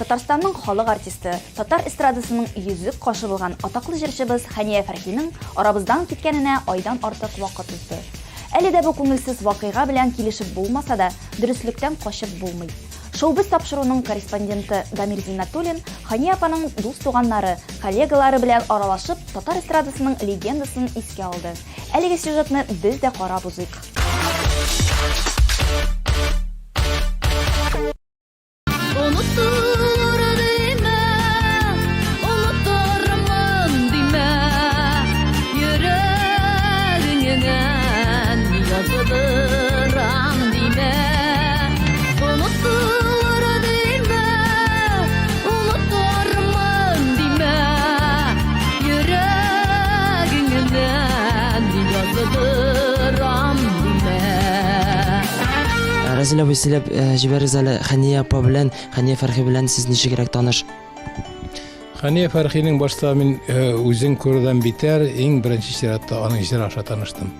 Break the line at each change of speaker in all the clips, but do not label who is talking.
Татарстанның халык артисты, татар эстрадасының йөзек кашы булган атаклы җырчыбыз Хәния Фәрхинең арабыздан киткәненә айдан артык вакыт узды. Әле дә бу күңелсез вакыйга белән килешеп булмаса да, дөреслектән качып булмый. Шоу-біз тапшыруының корреспонденты Дамир Зиннәтуллин Хәния апаның дус-туганнары, коллегалары белән аралашып, татар эстрадасының легендасын искә алды. Әлеге сюжетны без дә карап узыйк.
Онытылыр димә, онытырмын димә, йөрәгеңнән яздырам димә. Онытылыр димә, онытырмын димә, йөрәгеңнән яздырам димә.
Рәзил абый, сөйләп җибәрегез әле, Хәния апа белән, Хәния Фәрхи белән сез ничегрәк таныш?
Хәния Фәрхинең башта мин үзен күрүдән битәр, иң беренче чиратта аның җыры аша таныштым.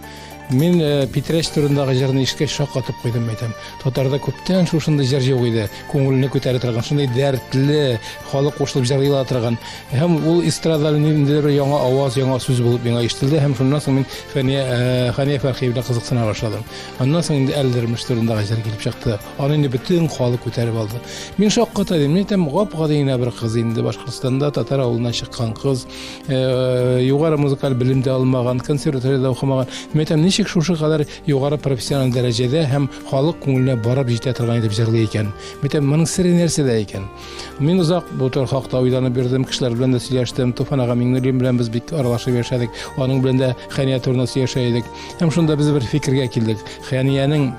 Мин Питрәч турындагы җырны ишеткәч шаккатып куйдым, әйтәм. Татарда күптән шушындый җыр юк иде. Күңелне күтәрә торган, шундый дәртле, халык кушылып җырлый ала торган. Һәм ул эстрадада ниндидер бер яңа аваз, яңа сүз булып миңа ишетелде һәм шуннан соң мин Фәния Хәния Фәрхи белән кызыксына башладым. Аннан соң инде Әлдермеш турындагы җыр килеп чыкты. Аны инде бөтен халык күтәреп алды. Мин шакката идем. Мин әйтәм, гап-гади генә бер кыз инде Башкортстанда татар авылыннан чыккан кыз, югары музыкаль белем дә алмаган, консерваториядә укымаган. Мин әйтәм, ничек шушы кадәр югары профессиональ дәрәҗәдә һәм халык күңеленә барып җитә торган итеп җырлый икән? Мин әйтәм, моның сере нәрсәдә икән? Мин озак бу төр хакта уйланып йөрдем, кешеләр белән дә сөйләштем. Туфан ага Миңнуллин белән без бик аралашып яшәдек. Аның белән дә Хәния турында сөйләшә идек. Һәм шунда без бер фикергә килдек. Хәниянең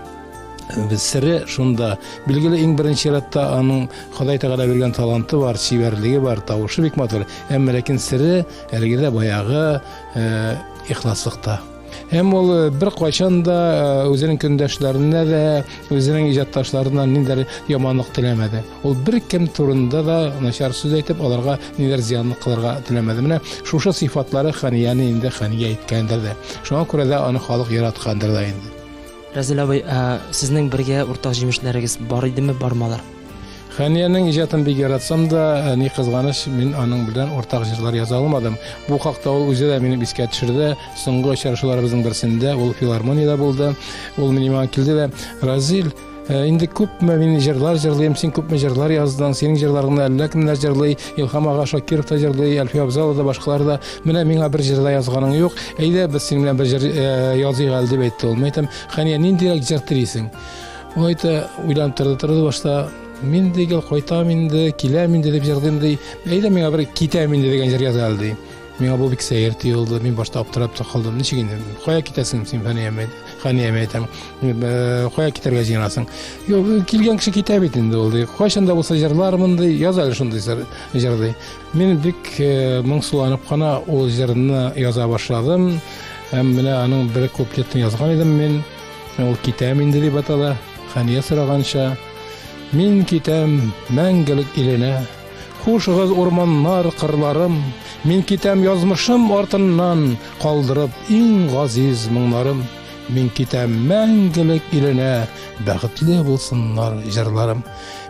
сере шунда. Билгеле, иң беренче чиратта аның Ходай Тәгалә биргән таланты бар, чибәрлеге бар, тавышы бик матур. Әмма ләкин сере әлеге дә баягы ихласлыкта. Һәм ул бер кайчан да үзенең көндәшләренә дә, үзенең иҗатташларына ниндидер яманлык теләмәде. Ул беркем турында да начар сүз әйтеп, аларга нидер зыянлык кылырга теләмәде. Менә шушы сыйфатлары Ханияне инде Хания иткәндер дә. Шуңа күрә дә аны халык яраткандыр да инде.
Рәзил абый, ә сезнең бергә уртак җимешләрегез бар идеме, бармы алар?
Хәниянең иҗатын бик яратсам да, ни кызганыч, мин аның белән уртак җырлар яза алмадым. Бу хакта ул үзе дә минем искә төшерде. Соңгы очрашуларыбызның берсендә ул филармониядә булды. Ул минем янга килде дә, Разил, инде күпме мин җырлар җырлыйм, син күпме җырлар яздың, синең җырларыңны әллә кемнәр җырлый, Илһам ага Шакиров та җырлый, Әлфия Абзалова да, башкалар да. Менә миңа бер җыр да язганың юк. Әйдә, без синең белән бер җыр языйк әле, дип әйтте ул. Мин әйтәм, Хәния, ниндирәк җыр телисең? Ул әйтә, уйланып торды, торды башта, мин ди, гел кайтам инде, киләм инде дип җырлыйм ди. Әйдә миңа бер китәм инде дигән җыр яз әле ди. Миңа бу бик сәер тоелды. Мин башта аптырап та калдым. Ничек инде? Кая китәсең син, Фәния? Хәния әйтәм. Кая китәргә җыенасың? Юк, килгән кеше китә бит инде ул ди. Кайчан да булса җырлармын ди, яз әле шундый җыр ди. Мин бик моңсуланып кына ул җырны яза башладым. Һәм менә аның бер куплетын язган идем мин. Ул китәм инде дип атала. Хәния сораганча, мин китәм мәңгелек иленә. Хушыгыз, урманнар, кырларым, Мин китәм язмышым артыннан, Калдырып иң газиз моңнарым. Мин китәм мәңгелек иленә, Бәхетле булсыннар җырларым.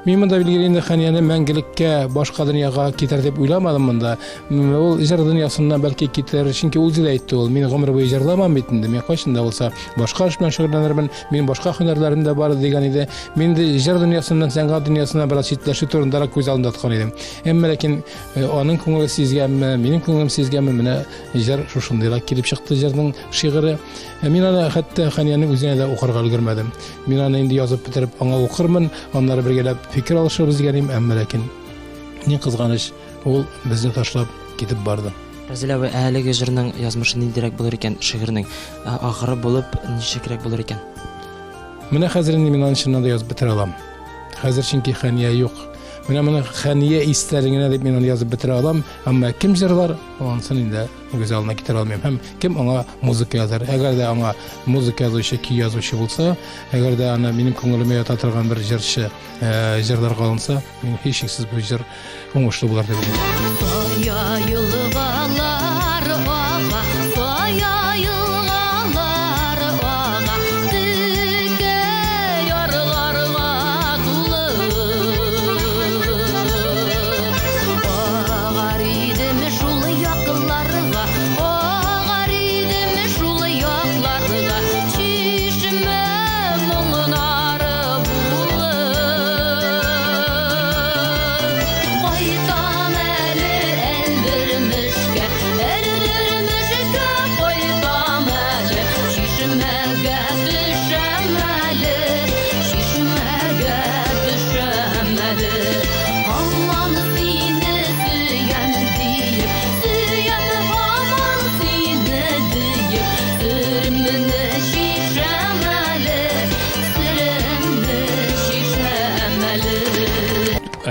Мин монда билгеле инде Хәнияне мәңгелеккә башка дөньяга китәр дип уйламадым монда. Ул җыр дөньясыннан бәлки китәр, чөнки үзе дә әйтте ул, мин гомер буе җырламам бит инде, мин кайчан да булса башка эш белән шөгыльләнермен, минем башка һөнәрләрем дә бар дигән иде. Мин инде җыр дөньясыннан, сәнгать дөньясыннан бераз читләшү турындарак күз алдында тоткан идем. Әмма ләкин аның күңеле сизгәнме, минем күңелем сизгәнме, менә җыр шушындыйрак килеп чыкты җырның шигыре. Мин аны хәтта Хәниянең үзенә дә укырга өлгермәдем. Мин аны инде язып бетереп аңа укырмын, аннары бергәләп фикер алышырбыз дигән идем, әмма ләкин ни кызганыч, ул безне ташлап китеп барды.
Рәзил абый, ә әлеге җырның язмышы ниндирәк булыр икән, шигырьнең ахыры булып ничегрәк булыр икән?
Менә хәзер инде мин аны чыннан да язып бетерә алам. Хәзер чөнки Хәния юк. Менә моны Хәния истәлегенә дип мин аны язып бетерә алам, әмма кем җырлар, анысын инде күз алдына китерә алмыйм. Һәм кем аңа музыка язар? Әгәр дә аңа музыка язучы, көй язучы булса, әгәр дә аны минем күңелемә ята торган бер җырчы җырларга алынса, мин һичшиксез бу җыр уңышлы булыр дип уйлыйм.
Сая елгалар ага, сая елгалар ага, текә ярларга тулы.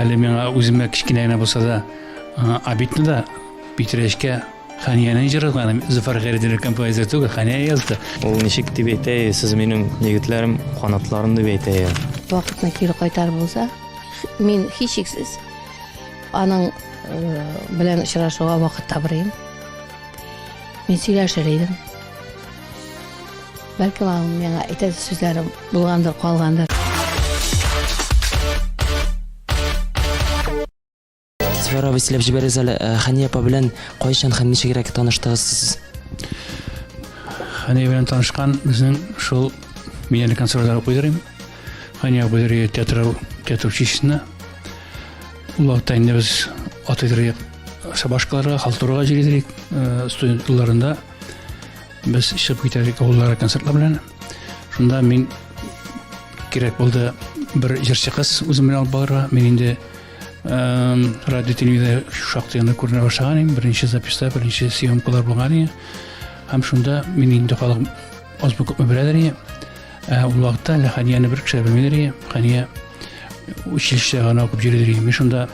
Әле миңа үземә кечкенә генә булса да обидно да Питрәчкә Хәниянең җыры гына Зөфәр Хәйретдинов композитор түгел, Хәния язды.
Ул ничек дип әйтә, сез минем егетләрем, канатларым дип әйтә.
Вакытны кире кайтарып булса, мин һичшиксез аның белән очрашуга вакыт табыр идем. Мин сөйләшер идем. Бәлкем аның миңа әйтәсе сүзләре булгандыр, калгандыр.
Зөфәр абый, сөйләп җибәрегез әле, э, Хәния апа белән кайчан һәм ничегрәк таныштыгыз сез?
Хәния белән танышкан безнең шул мин әле консерваториядә укый йөрим. Хәния укый йөри театр театр училищесында. Ул вакытта инде без атый йөрик шабашкаларга, халтурага йөри идек, э, студент елларында. Без чыгып китәдек авылларга концертлар белән. Шунда мин кирәк булды бер җырчы кыз үзем белән алып барырга. Мин инде радио телевидение шактый гына күренә башлаган идем. Беренче записта, беренче съемкалар булган иде. Һәм шунда мин инде халык азмы күпме беләдер иде. Ә ул вакытта әле Ханияне бер кеше белмидер иде. Хания училищеда гына укып йөридер иде. Мин шунда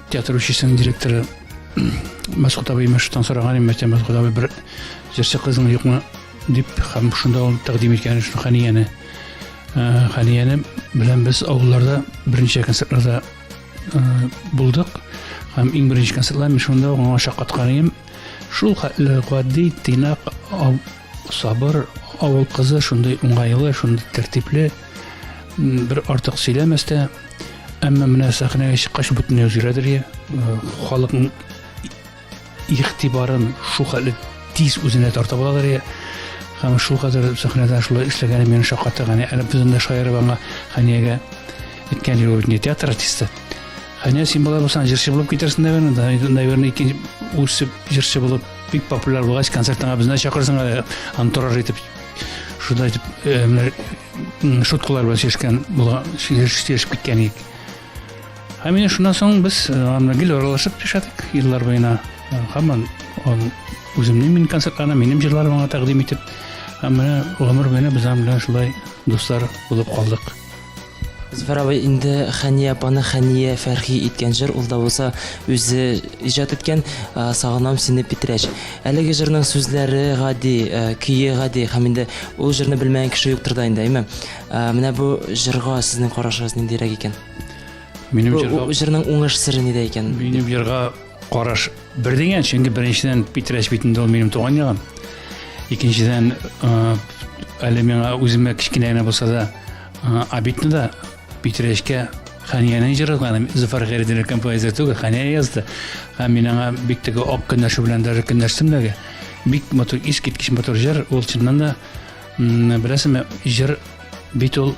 театр училищесының директоры Мәсгут абый Мәшуттан сораган идем, мәсәлән, Мәсгут абый бер җырчы кызың юкмы дип, һәм шунда ул тәкъдим иткән шул Ханияне. Ханияне белән без авылларда берничә концертларда булдык. Һәм иң беренче концертлар мин шунда аңа шаккаткан идем. Шул хәтле гади, тыйнак, сабыр авыл кызы, шундый уңайлы, шундый тәртипле, бер артык сөйләмәс тә, әмма менә сәхнәгә чыккач бөтенләй үзгәрәдер я. Халыкның игътибарын шул хәтле тиз үзенә тартып аладыр я. Һәм шул кадәр сәхнәдә шулай эшләгәне мине шаккатырган. Әле без анда шаярып аңа Хәниягә әйткән идек, ул театр артисты. Хәния, син болай булсаң җырчы булып китерсең, наверное, наверное, икенче үсеп җырчы булып бик популяр булгач, концертыңа безне чакырсың әле, антураж итеп. Шулай итеп, менә шуткалар белән сөйләшкән була, сөйләшеп киткән идек. Һәм инде шуннан соң без аны гел аралашып яшәдек еллар буена. Һаман үземнең мин концертларына, минем җырларым аңа тәкъдим итеп, һәм менә гомер буена без аның белән шулай дуслар булып калдык.
Зөфәр абый, инде Хәния апаны Хәния Фәрхи иткән җыр, ул да булса үзе иҗат иткән Сагынам сине, Питрәч. Әлеге җырның сүзләре гади, көе гади һәм инде ул җырны белмәгән кеше юктыр да инде, әйме? Менә бу җырга сезнең карашыгыз ниндирәк икән?
Минем җырга
җырның уңыш сере нидә икән?
Минем җырга караш бер дигән, чөнки беренчедән Питрәч бит инде ул минем туган ягым. Икенчедән, әле миңа үземә кечкенә генә булса да Обидно да, Питрәчкә Хәниянең җыры гына, Зөфәр Хәйретдинов композитор түгел, Хәния язды. Һәм мин аңа бик теге ак көнләшү белән даже көнләштем дә. Бик матур, искиткеч матур җыр. Ул чыннан да, беләсеңме, җыр бит ул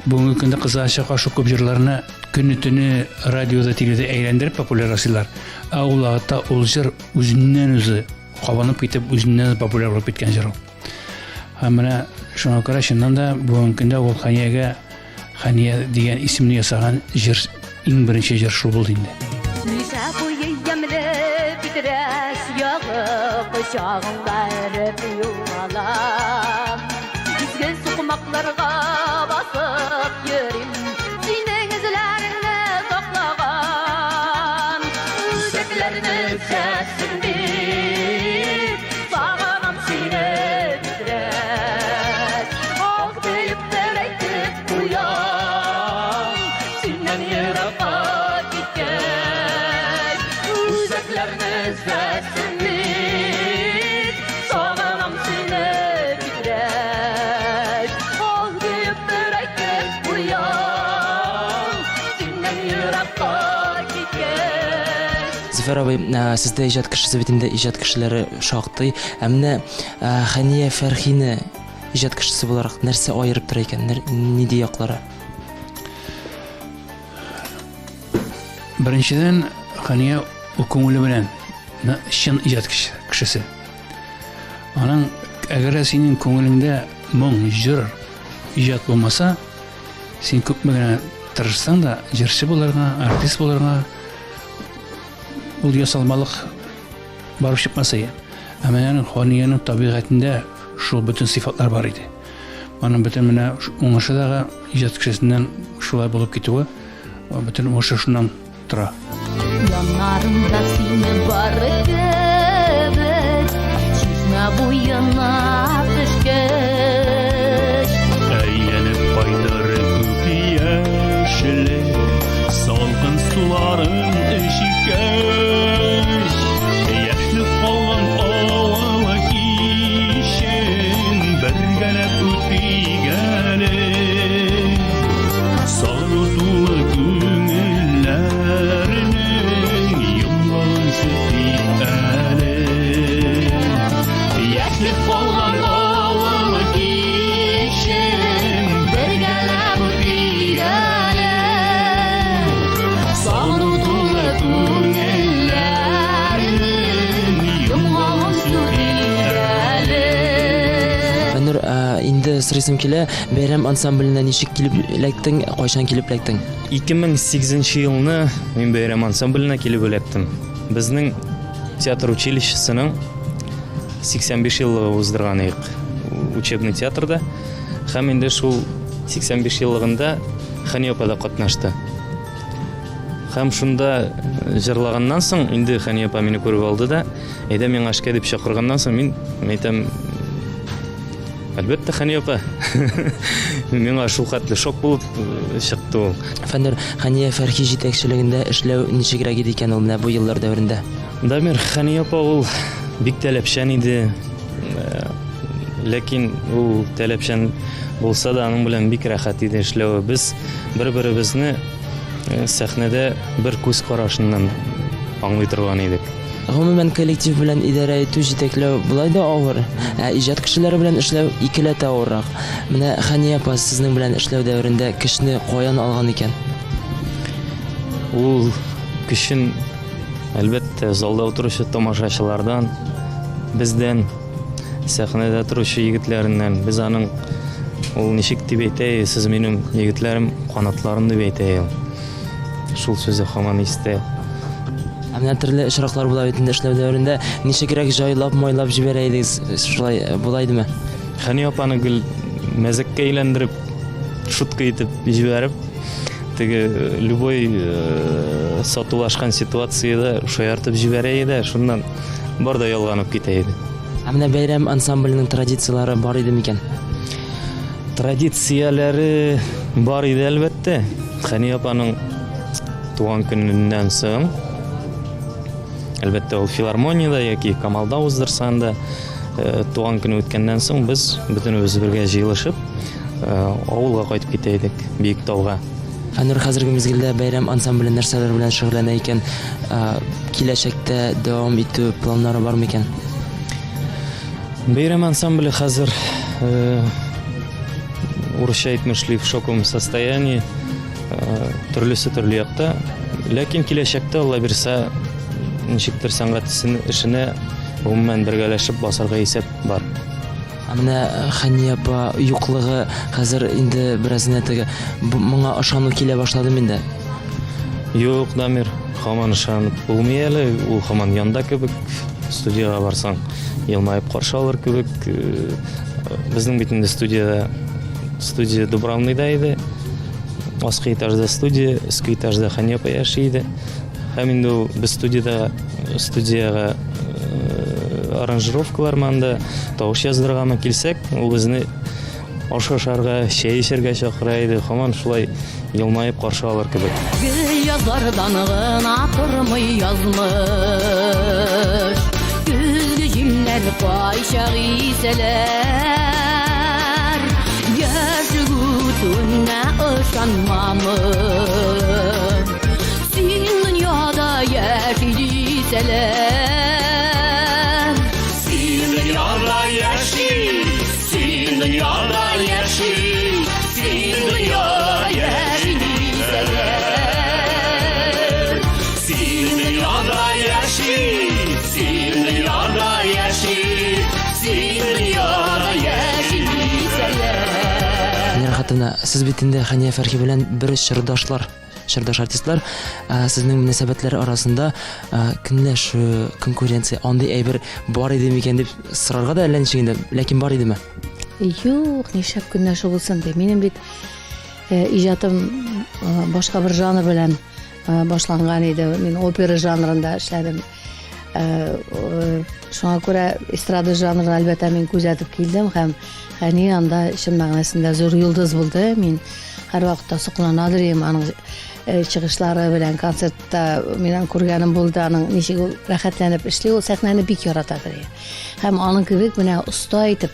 бүгенге көндә кызганычка каршы күп җырларны көне-төне радиода, телевизорда әйләндереп популяр ясыйлар. Ә ул вакытта ул җыр үзеннән-үзе кабынып китеп, үзеннән популяр булып киткән җыр ул. Һәм менә шуңа күрә чыннан да бүгенге көндә ул Хәниягә Хәния дигән исемне ясаган җыр иң беренче җыр шул булды инде.
Мишә буе ямьле Питрәч ягы кочагыңда эреп югалам. Изге сукмакларга басып йөрим, синең эзләреңне саклаган. Үзәкләрне өзәсең дип, Сагынам сине бигрәк. Ах диеп бер әйтеп куям, синнән еракка киткәч. Үзәкләрне өзәсең бит, сагынам сине бигрәк. Ах диеп бер әйтеп куям, синнән еракка киткәч.
Зөфәр абый, сез дә иҗат кешесе бит инде, иҗат кешеләре шактый. Ә менә Хәния Фәрхине иҗат кешесе буларак нәрсә аерып тора икән? Нинди яклары?
Беренчедән, Хәния ул күңеле белән чын иҗат кешесе. Аның әгәр дә синең күңелеңдә моң, җыр, иҗат булмаса, син күпме генә тырышсаң да, җырчы булырга, артист булырга, ул ясалмалык барып чыкмас иде. Ә менә аның Ханиянең табигатендә шул бөтен сыйфатлар бар иде. Аның бөтен менә уңышы да иҗат кешесеннән шулай булып китүе. Бөтен уңышы шуннан тора.
Яннарымда сине бар кебек, чишмә буена төшкәч.
Әйләнеп кайтыр күк яшеле, салкын суларын эчкәч. Яшьлек калган авыл кичен бергәләп үтик әле. Сагыну тулы күңелләрнең йомгагын сүтик әле. Яшьлек калган авыл кичен
бергәләп үтик әле. Сагыну тулы күңелләрнең йомгагын сүтик әле.
Фәннур, инде сорыйсым килә, Бәйрәм ансамбленә ничек килеп эләктең, кайчан килеп эләктең?
2008 елны мин Бәйрәм ансамбленә килеп эләктем. Безнең театр училищесының 85 еллыгы уздырган идек учебный театрда. Һәм инде шул 85 еллыгында Хәния апа да катнашты. Һәм шунда э, җырлаганнан соң инде Хәния апа мине күреп алды да, әйдә миңа эшкә дип чакырганнан соң мин әйтәм, Әлбәттә, Хәния апа. Миңа шул хәтле шок булып э, чыкты ул.
Фәннур, Хәния Фәрхи җитәкчелегендә эшләү ничегрәк иде икән ул менә бу еллар дәверендә?
Дамир, Хәния апа ул бик таләпчән иде. Э, ләкин ул таләпчән булса да, аның белән бик рәхәт иде эшләве. Без бер-беребезне э, сәхнәдә бер күз карашыннан аңлый торган идек.
Гомумән, коллектив белән идарә итү, җитәкләү болай да авыр, ә иҗат кешеләре белән эшләү икеләтә авыррак. Менә Хәния апа сезнең белән эшләү дәверендә көчне каян алган икән?
Ул көчен, әлбәттә, залда утыручы тамашачылардан, бездән, сәхнәдә торучы егетләреннән. Без аның ул ничек дип әйтә, сез минем егетләрем, канатларым дип әйтә ул. Шул сүзе һаман истә.
Ә менә төрле очраклар була бит инде эшләү дәверендә. Ничегрәк җайлап, майлап җибәрә идегез? Шулай э, була идеме?
Хәния апаны гел мәзәккә әйләндереп, шутка итеп җибәреп, теге э, любой э, сатулашкан ситуациядә шаяртып җибәрә иде, шуннан бар да ялганып китә иде.
Ә менә бәйрәм ансамбленең традицияләре бар иде микән?
Традицияләре бар иде, әлбәттә. Хәния апаның туган көненнән соң, әлбәттә, ул филармониядә яки Камалда уздырсаң да, э, туган көне үткәннән соң без бөтенебез бергә җыелышып, э, авылга кайтып китә идек, Биектауга.
Фәннур, хәзерге мизгелдә бәйрәм ансамбле нәрсәләр белән шөгыльләнә икән? Э, киләчәктә дәвам итү планнары бар микән?
Бәйрәм ансамбле хәзер э, урысча әйтмешли в шоковом состоянии, э, төрлесе төрле якта. Ләкин киләчәктә Алла бирсә, ничектер сәнгать эшенә гомумән бергәләшеп басарга исәп бар.
Ә менә э, Хәния апа юклыгы хәзер инде бераз генә теге моңа ышану килә башлады инде.
Юк, Дамир, һаман ышанып булмый әле, ул һаман янда кебек. Студиягә барсаң, елмаеп каршы алыр кебек. Э, безнең бит инде студияда студия Дубравныйда иде. Аскы этажда студия, өске этажда Хәния апа яши иде. Һәм инде ул без студияда студиягә э, аранжировкалар манда тавыш яздырыргамы килсәк, ул безне Аш ашарга, чәй эчәргә чакыра иде, һаман шулай елмаеп каршы алыр кебек.
Гел язлардан гына тормый язмыш. Көзге җилләр кайчак исәләр. Яшьлек үтүенә ышанмамын. Син дөньяда яши дисәләр. Син дөньяда яши, Син дөньяда яши, син дөньяда яши дисәләр. Син дөньяда яши, син дөньяда яши, син дөньяда яши дисәләр.
Венера хатыны, сез бит инде Хәния Фәрхи белән бер чордашлар. Чордаш артистлар, сезнең мөнәсәбәтләр арасында көнләшү, конкуренция, андый әйбер бар иде микән дип сорарга да әллә ничек инде, ләкин бар идеме?
Юк, нишләп көнләшү булсын ди. Минем бит иҗатым башка бер жанр белән башланган иде. Мин опера жанрында эшләдем. Шуңа күрә эстрада жанрын әлбәттә мин күзәтеп килдем һәм Хәния анда чын мәгънәсендә зур йолдыз булды. Мин һәрвакытта сокланадыр идем аның чыгышлары белән концертта мин аны күргәнем булды, аның ничек ул рәхәтләнеп эшли, ул сәхнәне бик яратадыр. Һәм аның кебек менә оста итеп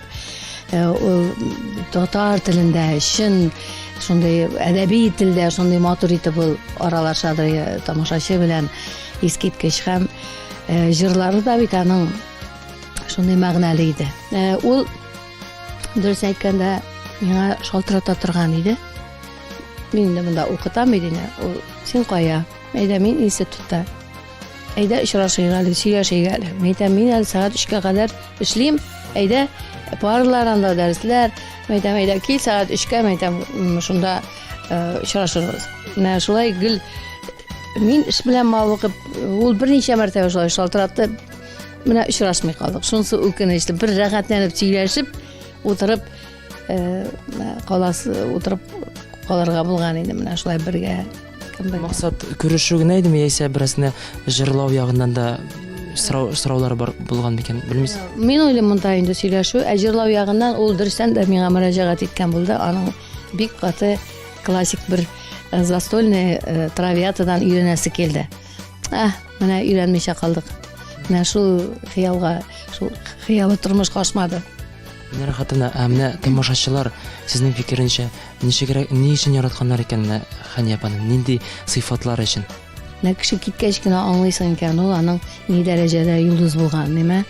ул татар телендә чын шундый әдәби телдә шундый матур итеп ул аралашадыр тамашачы белән искиткеч һәм җырлары да бит аның шундый мәгънәле иде. Ул дөрес әйткәндә миңа шалтырата торган иде. Мин инде монда укытам бит инде. Ул син кая? Әйдә мин институтта. Әйдә очрашыйк әле, сөйләшик әле. Мин әйтәм, мин әле сәгать өчкә кадәр эшлим. Әйдә, парлар анда дәресләр. Мин әйтәм, әйдә кил сәгать өчкә, мин әйтәм, шунда очрашырбыз. Менә шулай гел мин эш белән мавыгып, ул берничә мәртәбә шулай шалтыратты. Менә очрашмый калдык. Шунысы үкенечле. Бер рәхәтләнеп сөйләшеп, утырып каласы, утырып калырга булган инде менә шулай бергә.
Максат күрешү генә идеме яисә бераз генә җырлау ягыннан да сорау, сораулар бар булган микән, белмисез?
Мин уйлыйм, монда инде сөйләшү, ә җырлау ягыннан ул дөрестән дә миңа мөрәҗәгать иткән булды. Аның бик каты классик бер застольный травиатадан өйрәнәсе килде. Ә, менә өйрәнмичә калдык. Менә шул хыялга, шул хыялы тормышка ашмады.
Венера хатыны, ә менә тамашачылар сезнең фикеренчә ничегрәк, ни өчен яратканнар икән менә Хәния апаны? Нинди сыйфатлары өчен?
Менә кеше киткәч кенә аңлыйсың икән, ул аның ни дәрәҗәдә йолдыз булганын, ниме?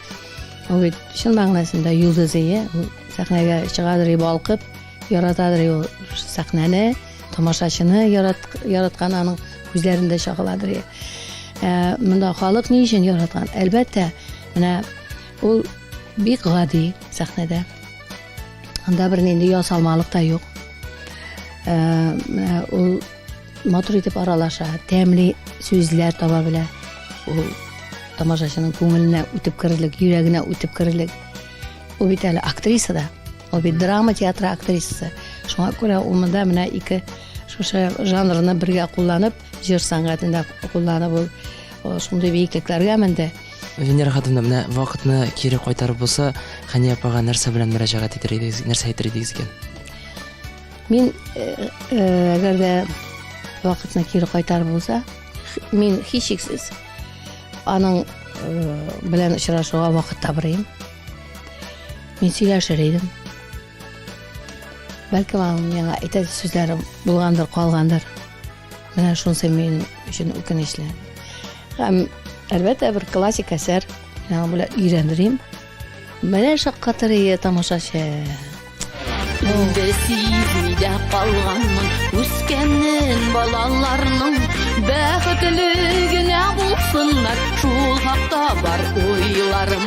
Ул бит чын мәгънәсендә йолдыз ие, ул сәхнәгә чыгадыр и балкып, яратадыр и ул сәхнәне, тамашачыны ярат, яраткан аның күзләрендә чагыладыр и. Ә, монда халык ни өчен яраткан? Әлбәттә, менә ул бик гади сәхнәдә. Анда бернинди ясалмалык та юк. Ә, менә ул матур итеп аралаша, тәмле сүзләр таба белә. Ул тамашачының күңеленә үтеп керерлек, йөрәгенә үтеп керерлек. Ул бит әле актриса да. Ул бит драма театры актрисасы. Шуңа күрә ул монда менә ике шушы жанрны бергә кулланып, җыр сәнгатендә кулланып ул шундый биеклекләргә менде.
Венера хатыным, менә вакытны кире кайтарып булса, Хәния апага нәрсә белән мөрәҗәгать итер идегез, нәрсә әйтер идегез икән?
Мин әгәр дә вакытны кире кайтарып булса, мин һичшиксез аның белән очрашуга вакыт табыр идем. Мин сөйләшер идем. Бәлкем аның миңа әйтәсе сүзләре булгандыр, калгандыр. Менә шунысы мин өчен үкенечле. Һәм, әлбәттә, бер классик әсәр. Мин аны белән өйрәнерим. Менә шаккатыр ие тамашачы.
Инде сизми дә калганмын үскәнен балаларның бәхетле генә булсыннар шул хакта бар уйларым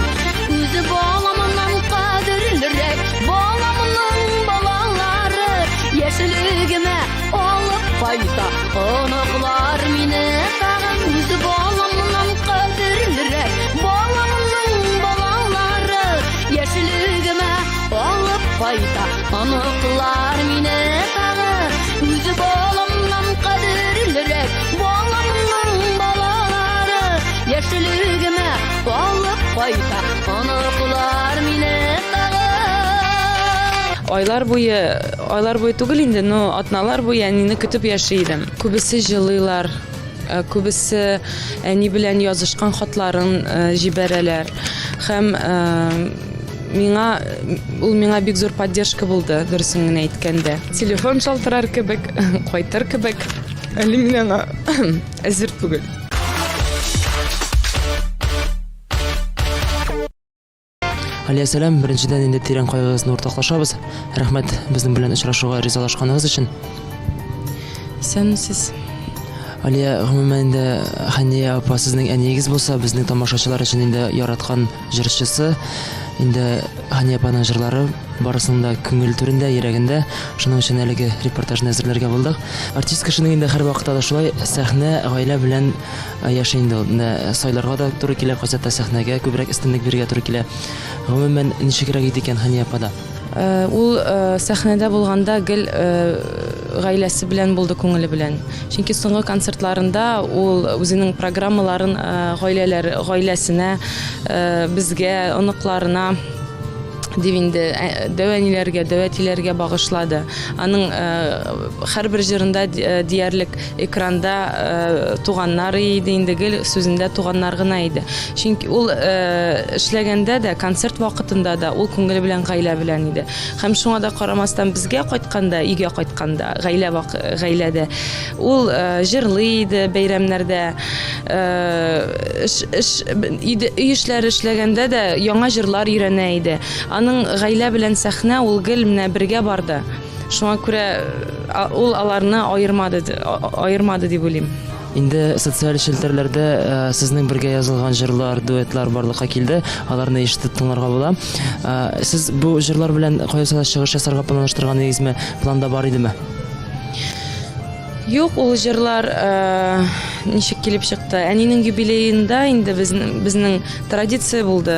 үз баламнан кадерлерәк баламның балалары яшьлегемә алып кайта оныклар мине тагын үз баламнан кадерлерәк баламның балалары яшьлегемә алып кайта оныклар мине тагы үз баламнан кадерлерәк баламның балалары яшьлегемә алып кайта оныклар мине тагы
Айлар буе, айлар буе түгел инде, но атналар буе әнине көтеп яши идем. Күбесе җылыйлар, э, күбесе әни белән язышкан хатларын э, җибәрәләр. Һәм э, миңа ул миңа бик зур поддержка булды, дөресен генә әйткәндә. Телефон шалтырар кебек, кайтыр кебек. Әле мин аңа әзер түгел.
Алия сәлам, беренчедән инде тирән кайгыгызны уртаклашабыз. Рәхмәт безнең белән очрашуга ризалашканыгыз өчен.
Исәнмесез.
Алия, гомумән инде Хәния апа сезнең әниегез булса, безнең тамашачылар өчен инде яраткан җырчысы. Инде Хәния апаның җырлары барысының да күңел түрендә, йөрәгендә. Шуның өчен әлеге репортажны әзерләргә булдык. Артист кешенең инде һәрвакытта да шулай сәхнә, гаилә белән яши инде ул. Менә сайларга да туры килә, кайчакта сәхнәгә күбрәк өстенлек бирергә туры килә. Гомумән, ничегрәк иде икән Хәния апада?
Э, ул э, сәхнәдә булганда гел э, гаиләсе белән булды, күңеле белән. Чөнки соңгы концертларында ул үзенең программаларын гаиләләр, гаиләсенә, безгә, оныкларына дип инде дәү әниләргә, дәү әтиләргә багышлады. Аның һәрбер җырында диярлек экранда туганнары иде инде, гел сүзендә туганнар гына иде. Чөнки ул эшләгәндә дә, концерт вакытында да ул күңеле белән гаилә белән иде. Һәм шуңа да карамастан безгә кайтканда, өйгә кайтканда, гаилә гаиләдә ул җырлый иде бәйрәмнәрдә. Эш, эш, өй эшләре эшләгәндә дә яңа җырлар өйрәнә иде. Аның гаилә белән сәхнә ул гел менә бергә барды. Шуңа күрә ул аларны аермады, аермады дип уйлыйм.
Инде социаль челтәрләрдә э, сезнең бергә язылган җырлар, дуэтлар барлыкка килде. Аларны ишетеп тыңларга була. Э, сез бу җырлар белән кайсы да чыгыш ясарга планлаштырган идегезме? Планда бар идеме?
Юк, ул җырлар э, ничек килеп чыкты? Әнинең юбилеенда инде безнең, безнең традиция булды.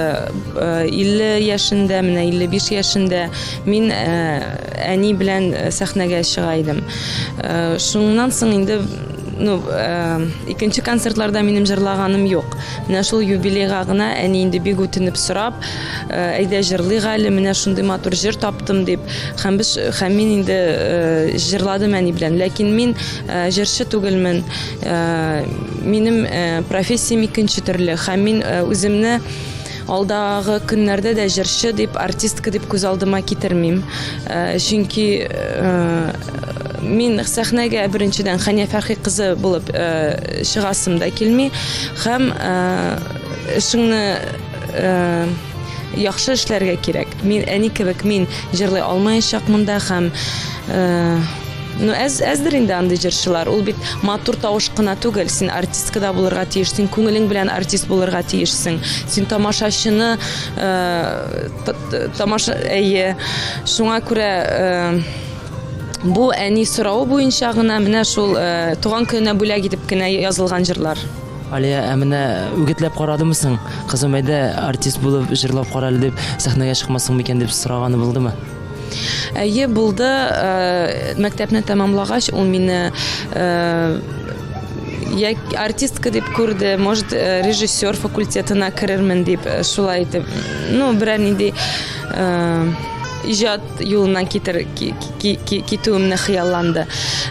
50 э, яшендә, менә 55 яшендә мин э, әни белән сәхнәгә чыга идем. Шуннан соң инде ну, икенче концертларда минем җырлаганым юк. Менә шул юбилейга гына әни инде бик үтенеп сорап, әйдә җырлыйк әле, менә шундый матур җыр таптым дип. Һәм без һәм мин инде җырладым әни белән. Ләкин мин җырчы түгелмен. Минем профессиям икенче төрле. Һәм мин үземне алдагы көннәрдә дә җырчы дип, артистка дип күз алдыма китермим. Чөнки мин сәхнәгә беренчедән Хәния Фәрхи кызы булып чыгасым да килми. Һәм эшеңне яхшы эшләргә кирәк. Мин әни кебек мин җырлый алмаячакмын да һәм ну, әз, әздер инде андый җырчылар. Ул бит матур тавыш кына түгел, син артистка да булырга тиеш, син күңелең белән артист булырга тиешсең. Син тамашачыны э, тамаша әйе. Шуңа күрә э, бу әни соравы буенча гына менә шул э, туган көненә бүләк итеп кенә язылган җырлар.
Алия, ә менә үгетләп карадымы соң? Кызым, әйдә, артист булып җырлап кара әле дип, сәхнәгә чыкмассың микән дип сораганы булдымы?
Әйе, булды. Э, мәктәпне тәмамлагач, ул мине э, я артистка дип күрде, может, э, режиссер факультетына керермен дип, шулай итеп, ну, берәр нинди иҗат юлыннан китер, китүемне хыялланды.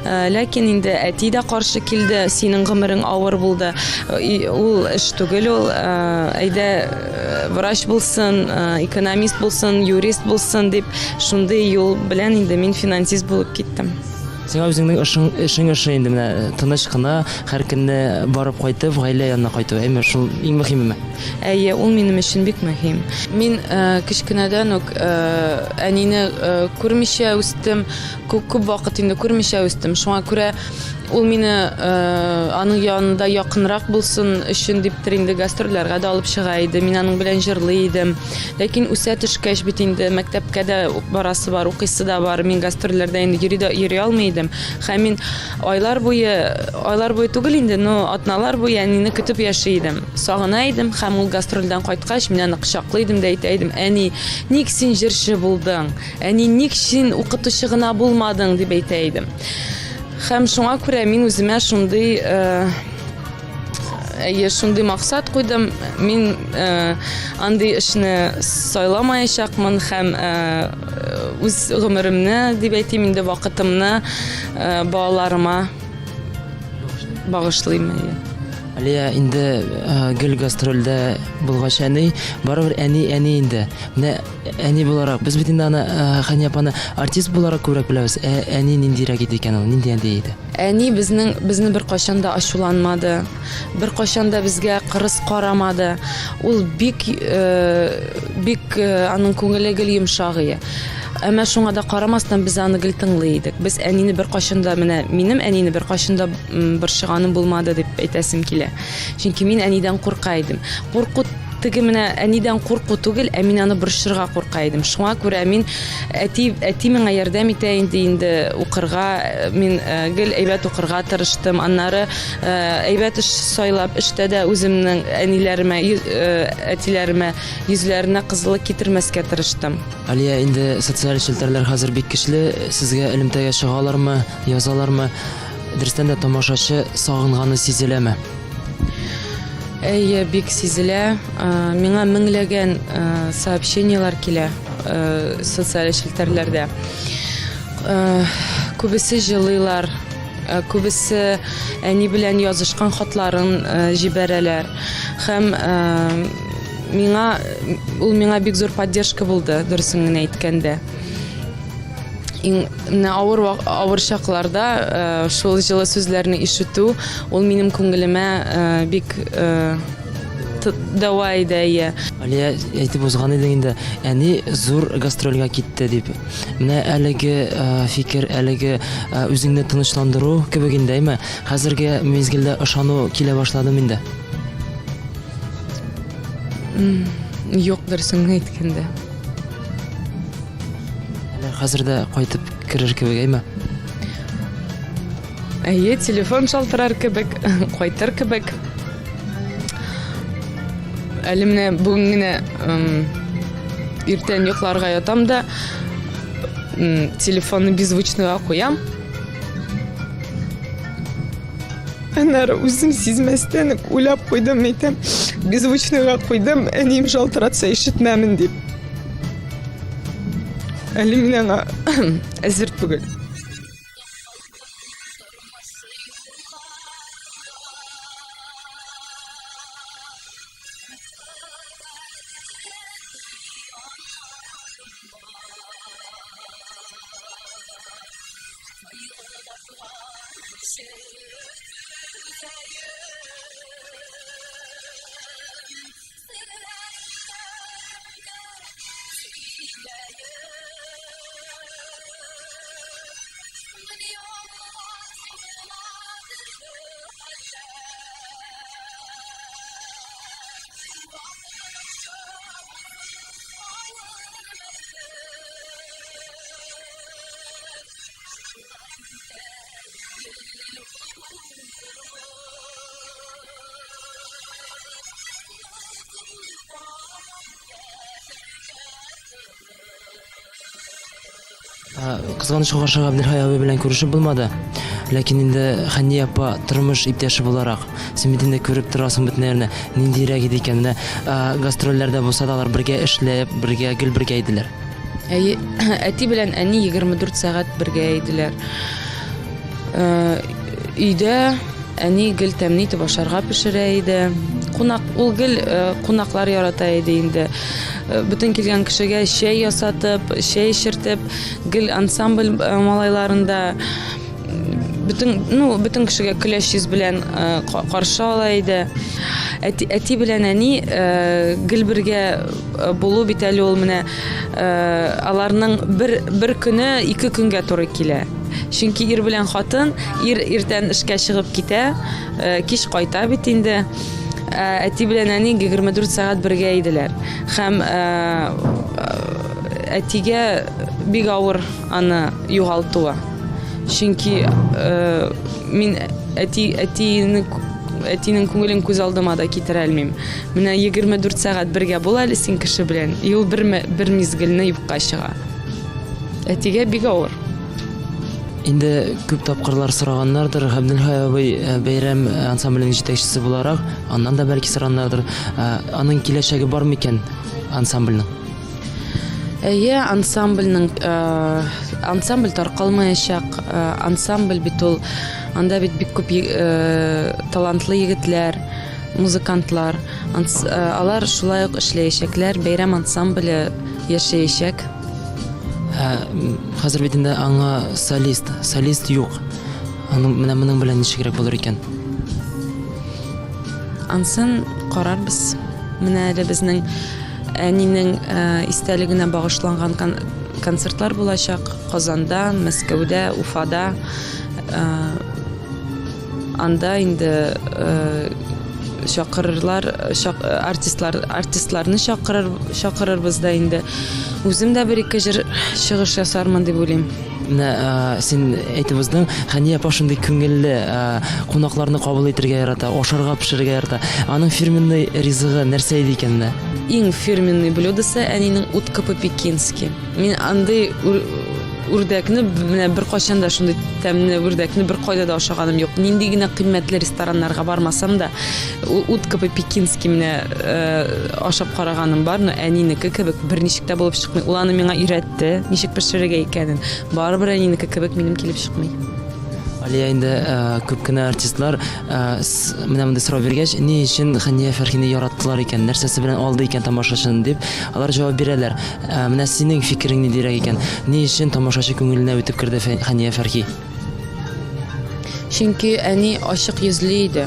Э, ләкин инде әти дә каршы килде, синең гомерең авыр булды. Э, ул эш түгел ул, э, әйдә врач булсын, экономист булсын, юрист булсын дип, шундый юл белән инде мин финансист булып киттем.
Сиңа үзеңнең эшең, эшең ошый инде менә тыныч кына һәр көнне барып кайтып, гаилә янына кайту. Әйме, шул иң мөһимеме?
Әйе, ул минем өчен бик мөһим. Мин э, кечкенәдән үк э, әнине э, күрмичә үстем, күп, күп вакыт инде күрмичә үстем. Шуңа күрә ул мине аның янында якынрак булсын өчен диптер инде гастрольләргә дә алып чыга иде. Мин аның белән җырлый идем. Ләкин үсә төшкәч бит инде мәктәпкә дә барасы бар, укыйсы да бар. Мин гастрольләрдә инде йөри дә йөри алмый идем. Һәм мин айлар буе, айлар буе түгел инде, но атналар буе әнине көтеп яши идем. Сагына идем һәм ул гастрольдән кайткач, мин аны кочаклый идем дә әйтә идем, Әни, ник син җырчы булдың? Әни, ник син укытучы гына булмадың? дип әйтә идем. Һәм шуңа күрә мин үземә шундый э, әйе, шундый максат куйдым. Мин э, андый эшне сайламаячакмын һәм э, үз гомеремне, дип әйтим инде, вакытымны э, балаларыма багышлыйм. Әйе.
Алия, инде э, гел гастрольдә булгач әни, барыбер әни әни инде. Менә әни буларак, без бит инде аны э, Хәния апаны артист буларак күбрәк беләбез. Ә әни ниндирәк иде икән ул? Нинди әни иде?
Әни безнең безне беркайчан да ачуланмады, беркайчан да безгә кырыс карамады. Ул бик э, бик аның күңеле гел йомшак ие. Әмма шуңа да карамастан без аны гел тыңлый идек. Без әнине беркайчан да менә минем әнине беркайчан да борчыганым булмады дип әйтәсем килә. Чөнки мин әнидән курка идем. Курку Теге менә әнидән курку түгел, ә мин аны борчырга курка идем. Шуңа күрә мин әти әти миңа ярдәм итә инде инде укырга. Мин э, гел әйбәт укырга тырыштым. Аннары э, әйбәт эш сайлап, эштә дә үземнең әниләремә, э, әтиләремә йөзләренә кызыллык китермәскә тырыштым.
Алия, инде социаль челтәрләр хәзер бик көчле. Сезгә элемтәгә чыгалармы, язалармы? Дөрестән дә тамашачы сагынганы сизеләме?
Әйе, бик сизелә. Миңа меңләгән сообщениеләр килә социаль челтәрләрдә. Күбесе җылыйлар, күбесе әни белән язышкан хатларын җибәрәләр. Һәм миңа ул миңа бик зур поддержка булды, дөресен генә әйткәндә. Иң менә авыр авыр чакларда э, шул җылы сүзләрне ишетү ул минем күңелемә э, бик э, дәва иде, әйе.
Алия, әйтеп узган идең инде, әни зур гастрольгә китте дип. Менә әлеге фикер, әлеге үзеңне тынычландыру кебек инде, әйме? Хәзерге мизгелдә ышану килә башладым инде.
Юк, дөресен генә әйткәндә.
Әле хәзер дә кайтып керер кебек, әйме?
Әйе, телефон шалтырар кебек, кайтыр кебек. Әле менә бүген генә иртән йокларга ятам да, телефонны беззвучныйга куям.
Аннары үзем сизмәстән үк уйлап куйдым, әйтәм, беззвучныйга куйдым, әнием шалтыратса ишетмәмен дип. Әле мин аңа әзер түгел.
Кызганычка каршы Габделхай абый белән күрешеп булмады. Ләкин инде Хәния апа тормыш иптәше буларак, син бит инде күреп торасың бөтен нәрне, ниндирәк иде икән. Менә гастрольләрдә булса да алар бергә эшләп, бергә гел бергә иделәр.
Әйе, әти белән әни 24 сәгать бергә иделәр. Өйдә әни гел тәмле итеп ашарга пешерә иде. Кунак, ул гел кунаклар ярата иде инде. Бөтен килгән кешегә чәй ясатып, чәй эчертеп, гел ансамбль малайларында бөтен, ну, бөтен кешегә көләч йөз белән каршы ала иде. Әти, әти белән әни гел бергә булу бит әле ул менә аларның бер, бер көне ике көнгә туры килә. Чөнки ир белән хатын, ир иртән эшкә чыгып китә, кич кайта бит инде. Әти белән әни 24 сәгать бергә иделәр. Һәм әтигә бик авыр аны югалтуы. Чөнки мин әти әтине әтинең күңелен күз алдыма да китерә алмыйм. Менә 24 сәгать бергә бул әле син кеше белән, и ул бер, бер мизгелне юкка чыга. Әтигә бик авыр.
Инде күп тапкырлар сораганнардыр, Габделхай абый э, бәйрәм э, ансамбленең җитәкчесе буларак, аннан да бәлки сораганнардыр, э, аның киләчәге бар микән ансамбльнең?
Әйе, ансамбльнең ансамбль таркалмаячак. Ансамбль бит ул анда бит бик күп талантлы егетләр, музыкантлар. Алар шулай ук эшләячәкләр, бәйрәм ансамбле яшәячәк.
Хәзер бит инде аңа солист, солист юк. Аның менә моның белән ничегрәк булыр икән?
Ансын карарбыз. Менә әле безнең әнинең истәлегенә багышланган концертлар булачак Казанда, Мәскәүдә, Уфада. Анда инде. Чакырырлар, чак, артистлар, артистларны чакырыр, чакырырбыз да инде. Үзем дә бер-ике җыр чыгыш ясармын дип уйлыйм.
Менә син әйтеп уздың, Хәния апа шундый күңелле, кунакларны кабул итергә ярата, ашарга пешерергә ярата. Аның фирменный ризыгы нәрсә иде икән менә?
Иң фирменный блюдосы әнинең утка по-пекински. Мин андый үрдәкне менә беркайчан да шундый тәмле үрдәкне беркайда да ашаганым юк. Нинди генә кыйммәтле рестораннарга бармасам да, утка по-пекински менә э, ашап караганым бар, но әнинеке кебек берничек тә булып чыкмый. Ул аны миңа өйрәтте, ничек пешерергә икәнен. Барыбер әнинеке кебек минем килеп чыкмый.
Алия инде э, күп кенә артистлар э, менә мондый сорау биргәч, ни өчен Хәния Фәрхине яраттылар икән, нәрсәсе белән алды икән тамашачыны дип, алар җавап бирәләр. Ә менә синең фикерең ниндирәк икән? Ни өчен тамашачы күңеленә үтеп керде Хәния Фәрхи?
Чөнки әни ачык йөзле иде.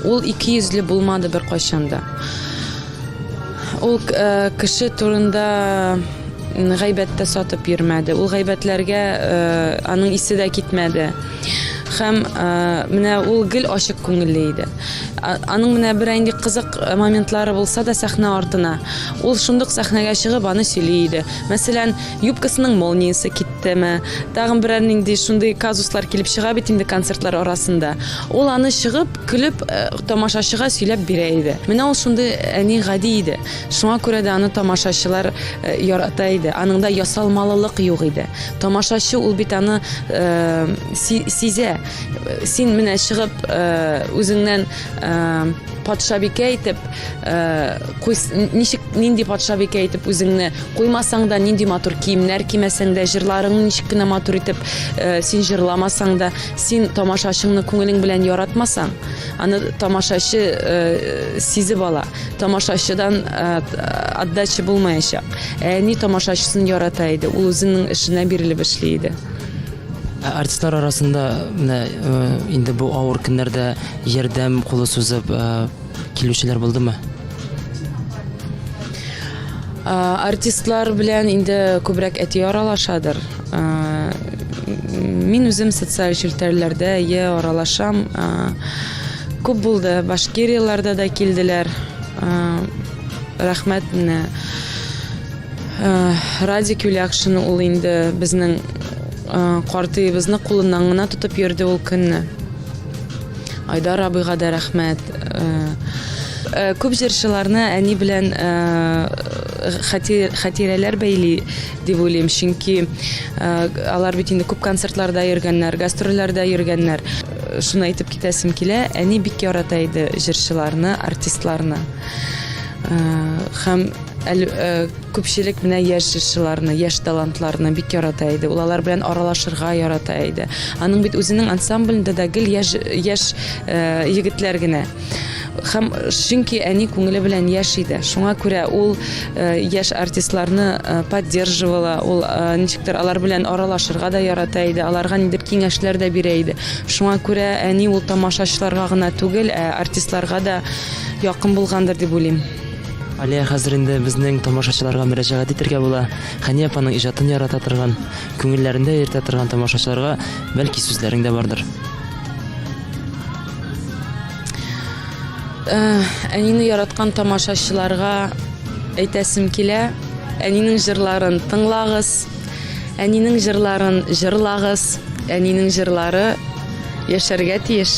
Ул икейөзле булмады беркайчан да. Ул э, кеше турында гайбәт тә сатып йөрмәде. Ул гайбәтләргә э, аның исе дә китмәде. Һәм э, менә ул гел ачык күңелле иде. Аның менә бер инде кызык э, моментлары булса да сәхнә артына. Ул шундук сәхнәгә чыгып аны сөйли иде. Мәсәлән, юбкасының молниясе киттеме, тагын берәр нинди шундый казуслар килеп чыга бит инде концертлар арасында. Ул аны чыгып, көлеп, э, тамашачыга сөйләп бирә иде. Менә ул шундый әни гади иде. Шуңа күрә дә аны тамашачылар э, ярата иде. Аның да ясалмалылык юк иде. Тамашачы ул бит аны э, сизә. Син менә чыгып э, үзеңнән патшабикә итеп куй, ничек нинди патшабикә итеп үзеңне куймасаң да, нинди матур киемнәр кимәсәң дә, җырларыңны ничек кенә матур итеп син җырламасаң да, син тамашачыңны күңелең белән яратмасаң, аны тамашачы сизеп ала. Тамашачыдан отдача булмаячак. Ә әни тамашачысын ярата иде. Ул үзенең эшенә бирелеп эшли иде.
Ә артистлар арасында менә инде бу авыр көннәрдә ярдәм кулы сузып килүчеләр булдымы?
Артистлар белән инде күбрәк әти аралашадыр. Мин үзем социаль челтәрләрдә е аралашам. Күп булды. Башкирияләрдә дә килделәр. Рәхмәт менә. Радик Юлякшин ул инде безнең картыебызны кулыннан гына тотып йөрде ул көнне. Айдар абыйга да рәхмәт. Күп җырчыларны әни белән хатирәләр бәйли дип уйлыйм, чөнки алар бит инде күп концертларда йөргәннәр, гастрольләрдә йөргәннәр. Шуны әйтеп китәсем килә, әни бик ярата иде җырчыларны, артистларны. Һәм күпчелек менә яшь җырчыларны, яшь талантларны бик ярата иде. Ул алар белән аралашырга ярата иде. Аның бит үзенең ансамблендә дә гел яшь, яшь егетләр генә. Һәм чөнки әни күңеле белән яшь иде. Шуңа күрә ул яшь артистларны поддерживала, ул ничектер алар белән аралашырга да ярата иде, аларга ниндидер киңәшләр дә бирә иде. Шуңа күрә әни ул тамашачыларга гына түгел, ә артистларга да якын булгандыр дип уйлыйм.
Алия, хәзер инде безнең тамашачыларга мөрәҗәгать итәргә була. Хәния апаның иҗатын ярата торган, күңелләрендә йөртә торган тамашачыларга бәлки сүзләрең дә бардыр.
Э, әнине яраткан тамашачыларга әйтәсем килә, әнинең җырларын тыңлагыз, әнинең җырларын җырлагыз, әнинең җырлары яшәргә тиеш.